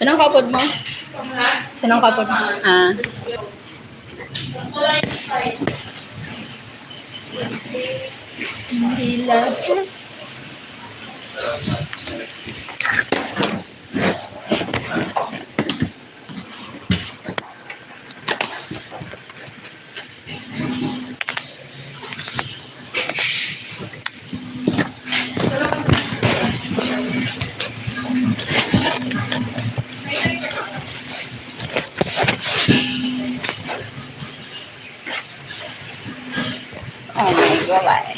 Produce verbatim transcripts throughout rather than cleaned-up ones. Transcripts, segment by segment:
Sinong kaupod mo? Sinong kaupod mo? Ah. Dila. Oh my God.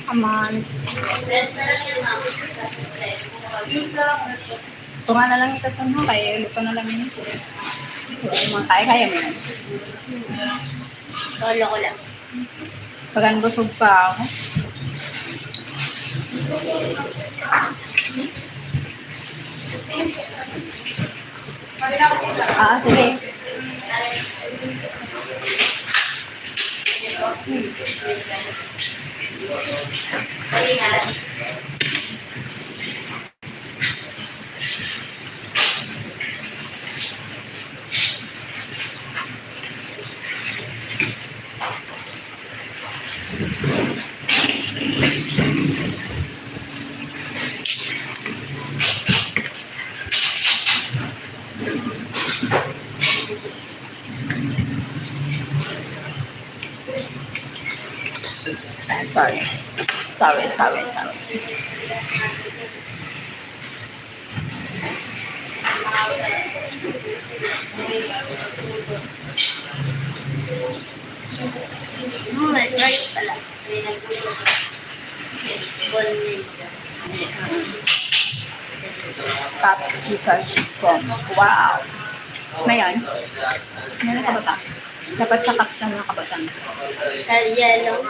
Come on. Tunga na lang ito sa mga kaya, luto na lang yun. Yung mga kaya-kaya mo yan. Solo ko lang. Pag busog pa ako. Ah, sige. Ah, sorry. Sorry, sorry, sorry. Hmm, may rice pala. May nagluto. Bonito. Pops Gcash com. Wow. Ngayon, ano ka ba ta? Dapat sa caption na kabatan. Sa yellow.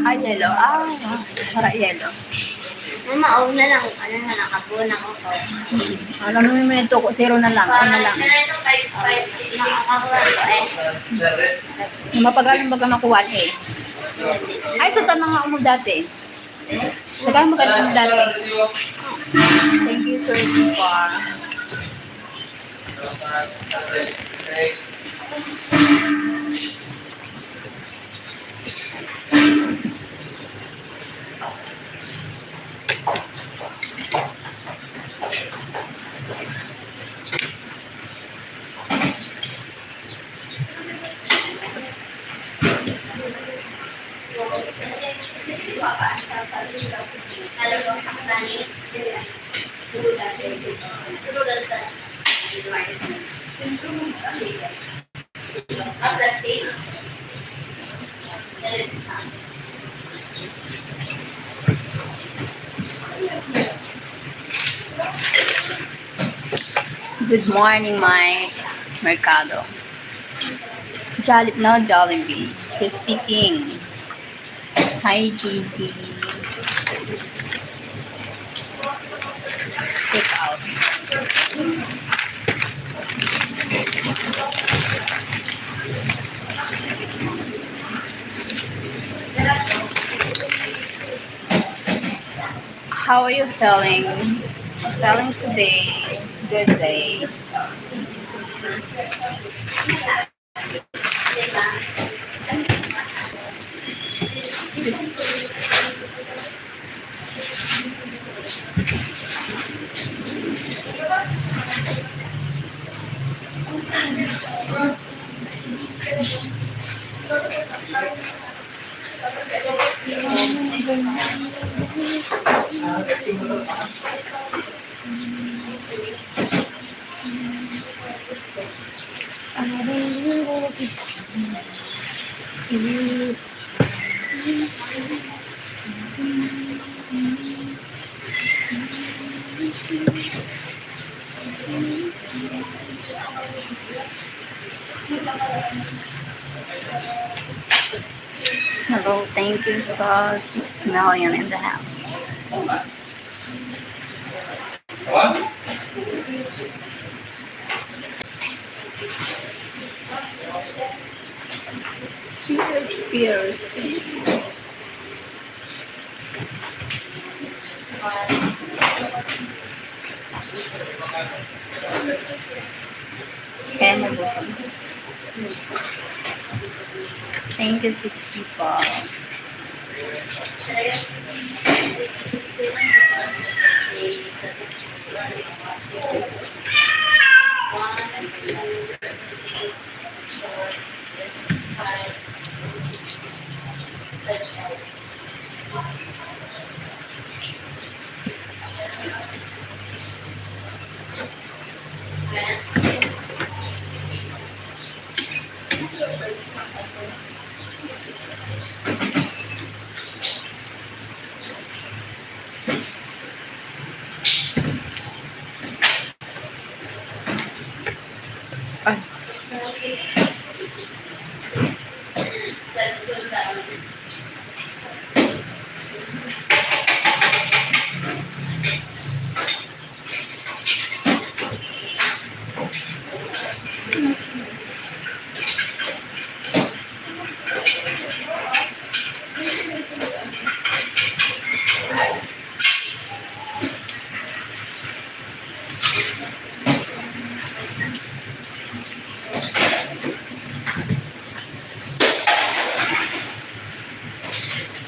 Ah, yellow. Ah, para yellow. Mama, oh na lang. Ano na, nakabon ako ko. Hmm. Alam mo yung may tuko, zero na lang. Ano na lang. Nakakakuha ko eh. Yung mapagaling baga makuha eh. Ay, sa tama nga mo dati. Sa tama nga mo dati. Thank you, thirty-four. Good morning, Mike Mercado. Jollib-, no, Jollibee. He's speaking. Hi, G Z. Take out. How are you feeling? Feeling today? Good day. Hello, thank you sa six million in the house. Piercing. Kaya mo, boss. Thank you, six people.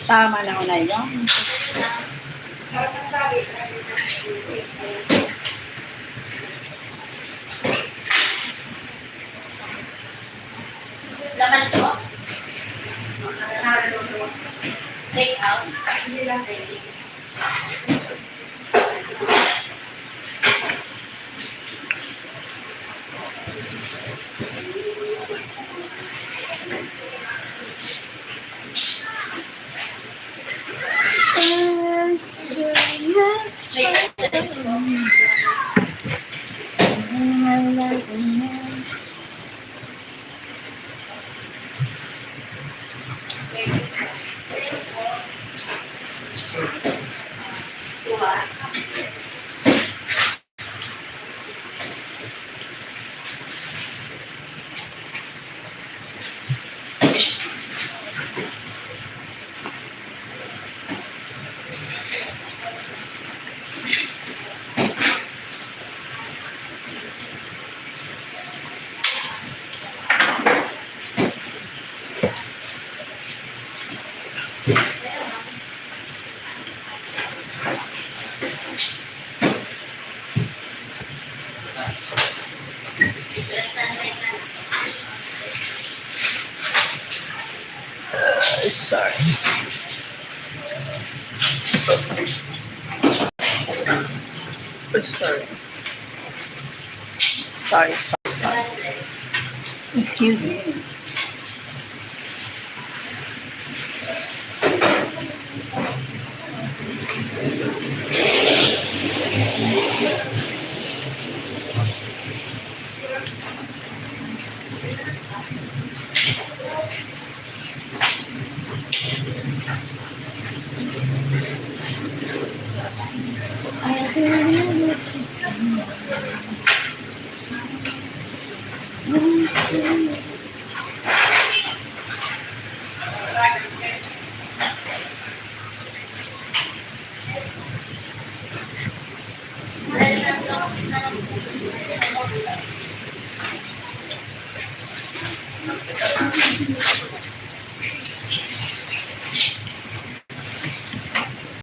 Tama na, unay, no? Laman ko? Take out? Hindi lang, baby. Sorry. Sorry. Sorry, sorry, sorry. Excuse me.